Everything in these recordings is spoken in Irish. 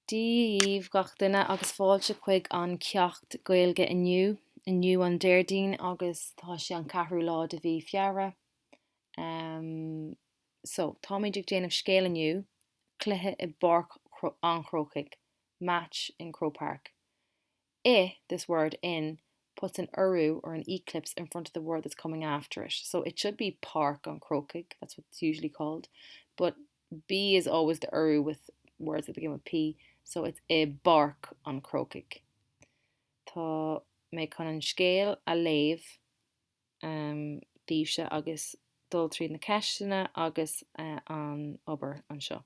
Dia dhaoibh gach duine agus fáilte chuig an ceacht Gaeilge inniu. Inniu an Déardaoin agus tá sé an ceathrú lá de mhí Feabhra. Um, so, táimid ag déanamh scéal inniu, cluiche i bPáirc an Chrócaigh, match in Croke Park. I, this word in, puts an urú or an eclipse in front of the word that's coming after it. So it should be Páirc an Chrócaigh, that's what it's usually called. But B is always the urú with words that begin with P, so it's i bPáirc an Chrócaigh. Tá mé chun an scéal a léamh um, daoibhse agus dul tríd na ceisteanna agus uh, an obair anseo.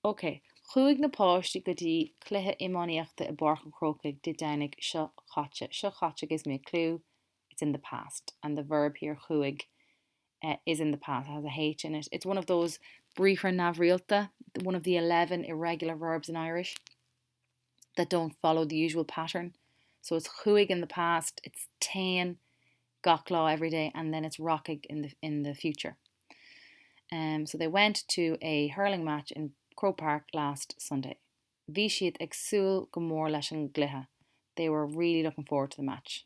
Ok, chuaigh na páistí go dtí cluiche iománaíochta i bPáirc an Chrócaigh Dé Domhnaigh seo caite. Seo caite gives me a clue, it's in the past, and the verb here chuaigh uh, is in the past, it has a H in it. It's one of those briathra neamhrialta, one of the 11 irregular verbs in Irish that don't follow the usual pattern. So it's chuaigh in the past, it's téann gach lá every day, and then it's rachaidh in the, in the future. Um, so they went to a hurling match in Croke Park last Sunday. Bhí siad ag súil go mór leis an gcluiche. They were really looking forward to the match.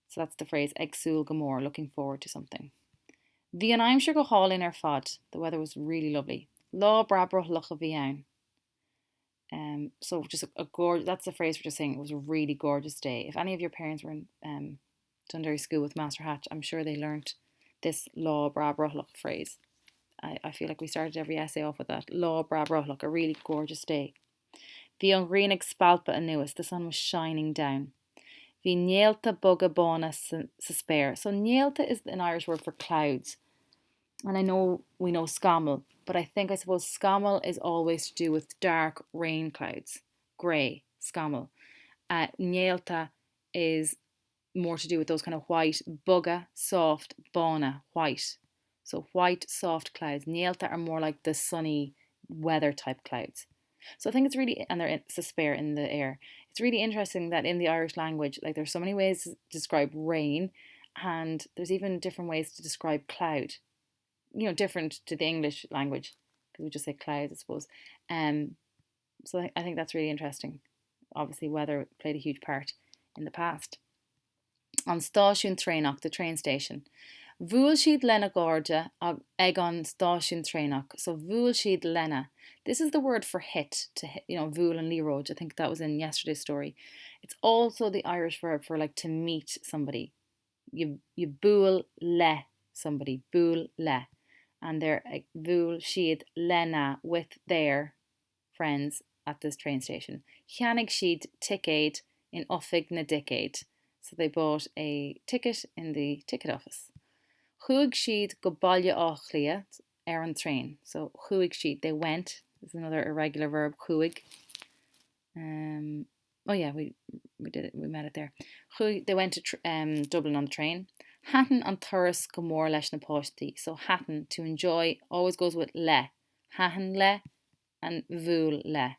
So that's the phrase ag súil go mór, looking forward to something. Bhí an aimsir go hálainn ar fad, the weather was really lovely. Lá breá brothallach a bhí ann. Um, so just a, a gorgeous, that's the phrase for just saying it was a really gorgeous day. If any of your parents were in um, Dunderry School with Master Hatch, I'm sure they learnt this lá breá brothallach phrase. I, I feel like we started every essay off with that. Lá breá brothallach, a really gorgeous day. Bhí an ghrian ag spalpadh anuas, the sun was shining down. Bhí néalta boga bána sa, sa spéir. So néalta is an Irish word for clouds. And I know we know scamall, but I think I suppose scamall is always to do with dark rain clouds. Grey, scamall. Uh, néalta is more to do with those kind of white, boga, soft, bána, white. So white, soft clouds. Néalta are more like the sunny weather type clouds. So I think it's really, and they're in, sa spéir in the air. It's really interesting that in the Irish language, like there's so many ways to describe rain and there's even different ways to describe cloud. You know, different to the English language because we just say clouds, I suppose. Um, so I, I think that's really interesting. Obviously, weather played a huge part in the past. An stáisiún traenach, the train station. Bhuail siad lena gcairde ag an stáisiún traenach, so bhuail siad lena. This is the word for hit, to hit, you know, bhuail an liathróid. I think that was in yesterday's story. It's also the Irish verb for like to meet somebody. You, you buail le somebody, buail le. And they're like bhuail siad lena with their friends at this train station. Cheannaigh siad ticéad in oifig na dticéad. So they bought a ticket in the ticket office. Chuaigh siad go Baile Átha Cliath ar an traein. So chuaigh siad, they went, is another irregular verb, chuaigh. Um, oh yeah, we, we did it, we met it there. Chuaigh, they went to um, Dublin on the train. Thaitin an turas go mór leis na páistí. So thaitin, to enjoy, always goes with le. Thaitin le and bhuail le.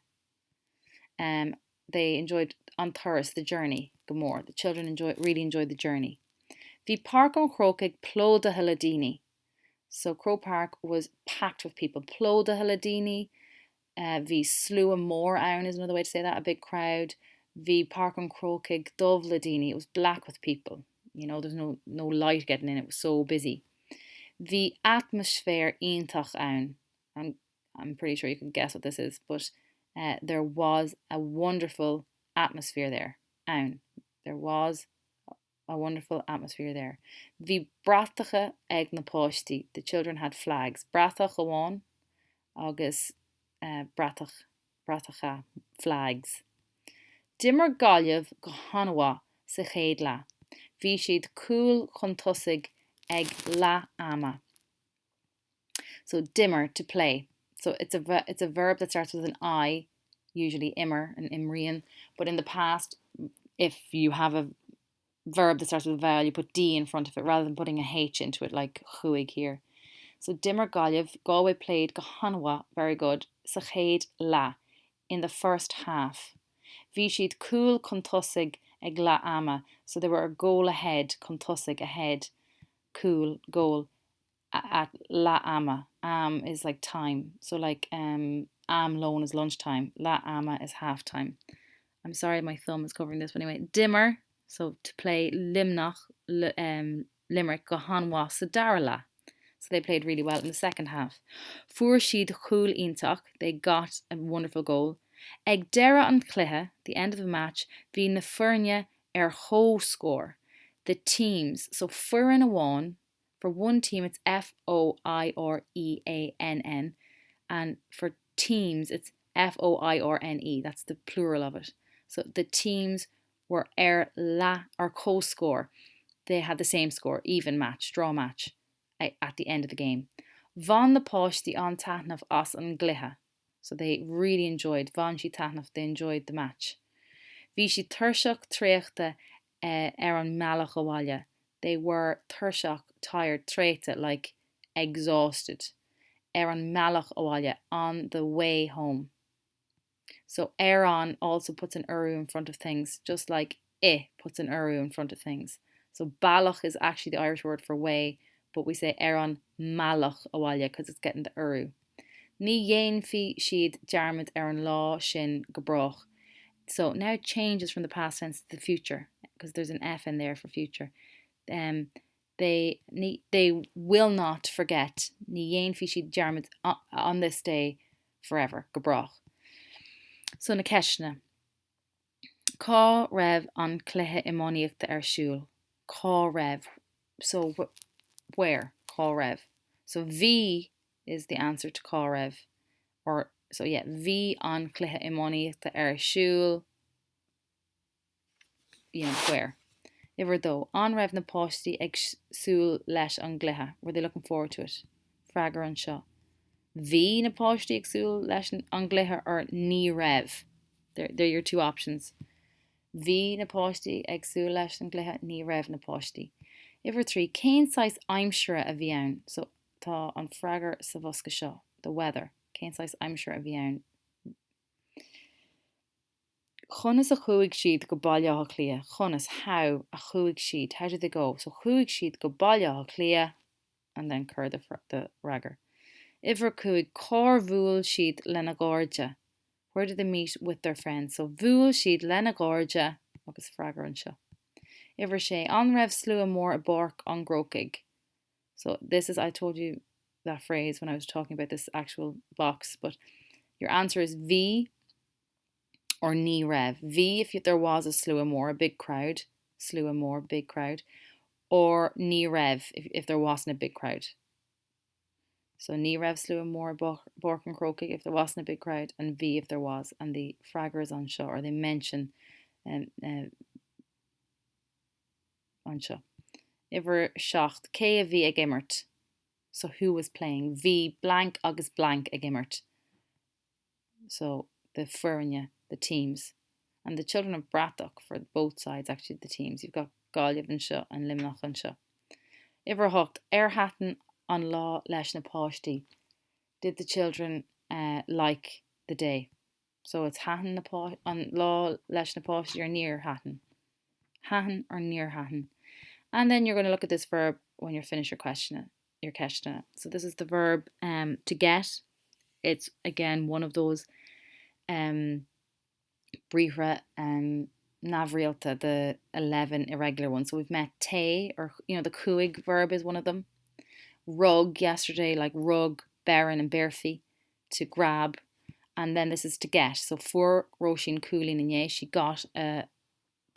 Um, they enjoyed an turas, the journey, go mór. The children enjoy, really enjoyed the journey. Bhí Páirc an Chrócaigh plódaithe le daoine. So Croke Park was packed with people. Plódaithe le daoine. Uh, bhí slua mór ann is another way to say that, a big crowd. Bhí Páirc an Chrócaigh dubh le daoine. It was black with people. You know, there's no, no light getting in. It was so busy. Bhí atmaisféar iontach ann. I'm, I'm pretty sure you can guess what this is, but uh, there was a wonderful atmosphere there. Ann. There was a wonderful atmosphere there. Bhí bratacha ag na páistí. The children had flags. Bratach amháin agus uh, bratach, bratacha, flags. D'imir Gaillimh go han-mhaith sa chéad leath. Bhí siad cúl chun tosaigh ag leath ama. So d'imir, to play. So it's a, it's a verb that starts with an I, usually imir and imríonn, but in the past, if you have a verb that starts with a vowel, you put D in front of it rather than putting a H into it like chuaigh here. So d'imir Gaillimh, Galway played go han-mhaith, very good, sa chéad leath, in the first half. Bhí siad cúl chun tosaigh ag leath ama, so they were a goal ahead, chun tosaigh, ahead, cúl, goal, at leath ama. Am is like time. So like um, Am lóin is lunchtime, leath ama is half time. I'm sorry my thumb is covering this, but anyway, D'imir, so to play Luimneach, um, Limerick go han-mhaith sa dara leath. So they played really well in the second half. Fuair siad cúl iontach, they got a wonderful goal. Ag deireadh an chluiche, the end of the match, bhí na foirne ar comhscór, the teams, so foireann amháin, for one team it's F O I R E A N N and for teams it's F O I R N E, that's the plural of it. So the teams were ar leath ar comhscór, they had the same score, even match, draw match, at the end of the game. Bhain na páistí an-taitneamh as an gcluiche, so they really enjoyed, bhain siad taitneamh, they enjoyed the match. Bhí siad tuirseach traochta ar an mbealach abhaile, they were tuirseach, tired, traochta, like exhausted, ar an mbealach abhaile, on the way home. So ar an also puts an urú in front of things, just like i puts an urú in front of things. So bealach is actually the Irish word for way, but we say ar an mbealach abhaile because it's getting the urú. Ní dhéanfaidh siad dearmad ar an lá sin go brách. So now it changes from the past tense to the future because there's an F in there for future. Um, they, ní, they will not forget ní dhéanfaidh siad dearmad on this day forever, go brách. So na ceisteanna. Cá raibh an cluiche iománaíochta ar siúl? Cá raibh? So where? Cá raibh? So bhí is the answer to cá raibh or so yeah bhí an cluiche iománaíochta ar siúl you know, where. Uimhir a dó, An raibh na páistí ag súil leis an gcluiche? Were they looking forward to it? Freagair anseo. Bhí na páistí ag súil leis an gcluiche or ní raibh? They're, they're your two options. Bhí na páistí ag súil leis an gcluiche, ní raibh na páistí. Uimhir 3, Cén saghas aimsire a bhí ann? So tá an freagra sa bhosca seo, the weather. Cén saghas aimsire a bhí ann? Conas a chuaigh siad go Baile Átha Cliath? Conas, how, a chuaigh siad? How did they go? So chuaigh siad go Baile Átha Cliath and then cuir do fhreagra. Uimhir 5, Cár bhuail siad lena gcairde? Where did they meet with their friends? So bhuail siad lena gcairde agus freagair anseo. Uimhir 6, An raibh slua mór i bPáirc an Chrócaigh? So this is, I told you that phrase when I was talking about this actual box, but your answer is bhí or ní raibh. Bhí if there was a slua mór, a big crowd, slua mór, big crowd, or ní raibh if, if there wasn't a big crowd. So ní raibh slua mór i bPáirc an Chrócaigh if there wasn't a big crowd and bhí if there was and the freagra is anseo or they mention um, uh, anseo. Uimhir 7, Cé a bhí ag imirt? So who was playing? Bhí blank agus blank ag imirt. So the foirne, the teams. And the children of Bratach for both sides actually the teams. You've got Gaillimh anseo and Luimneach anseo. Uimhir 8, Ar thaitin an lá leis na páistí? Did the children uh, like the day? So it's thaitin na an lá leis na páistí or níor thaitin. Thaitin or níor thaitin. And then you're going to look at this verb when you're finished your question, your ceisteanna. So this is the verb um, to get. It's again one of those um, briathra um, neamhrialta, the 11 irregular ones. So we've met téigh, or you know, the chuaigh verb is one of them. Rug yesterday, like rug, beireann and béarfaidh, to grab. And then this is to get. So fuair Róisín cúilín inné, she got a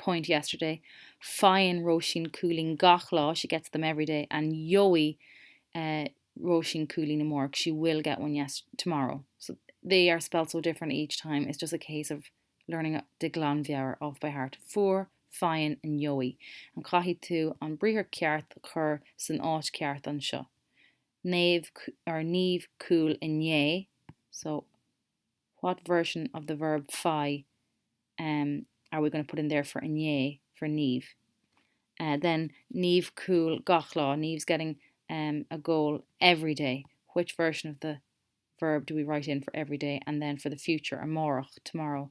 point yesterday. Faigheann Róisín cúilín gach lá, she gets them every day. And gheobhaidh uh, Róisín cúilín amárach, she will get one yes tomorrow. So they are spelled so different each time. It's just a case of learning de ghlanmheabhair, off by heart. Fuair, faigheann and gheobhaidh. And caithfidh tú an briathar ceart a chur san áit ceart anseo. Naomh or Niamh cúl inné, so what version of the verb faigh um, are we going to put in there for inné, for Niamh? Uh, then Niamh cúl gach lá, Niamh's getting um, a goal every day. Which version of the verb do we write in for every day? And then for the future, amárach, tomorrow,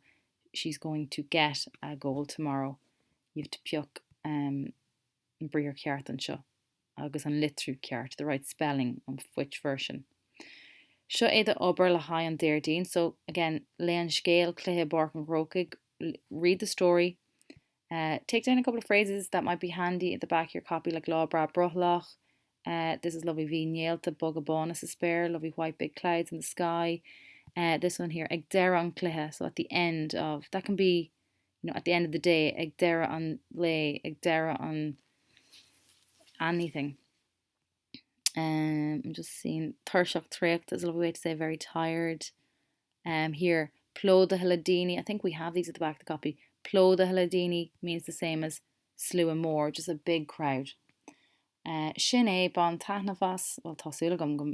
she's going to get a goal tomorrow. You have to pioc um, an briathar ceart anseo agus an litriú ceart, the right spelling of which version. Seo é do obair le haghaidh an Déardaoin. So, again, léigh an scéal, Cluiche i bPáirc an Chrócaigh, read the story. Uh, take down a couple of phrases that might be handy at the back of your copy, like lá breá brothallach, uh, this is lovely bhí néalta boga bána sa spéir, lovely white big clouds in the sky. Uh, this one here, ag deireadh an chluiche, so at the end of, that can be, you know, at the end of the day, ag deireadh an lae, ag deireadh an anything. Um, I'm just seeing tuirseach traochta is a lovely way to say very tired. Um, here, plódaithe le daoine, I think we have these at the back of the copy. Plódaithe le daoine means the same as slua mór, just a big crowd. Uh, sin é bain taitneamh as, well tá súil agam go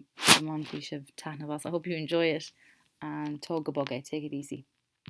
mbainfidh sibh taitneamh as. I hope you enjoy it and tóg go bog é, take it easy.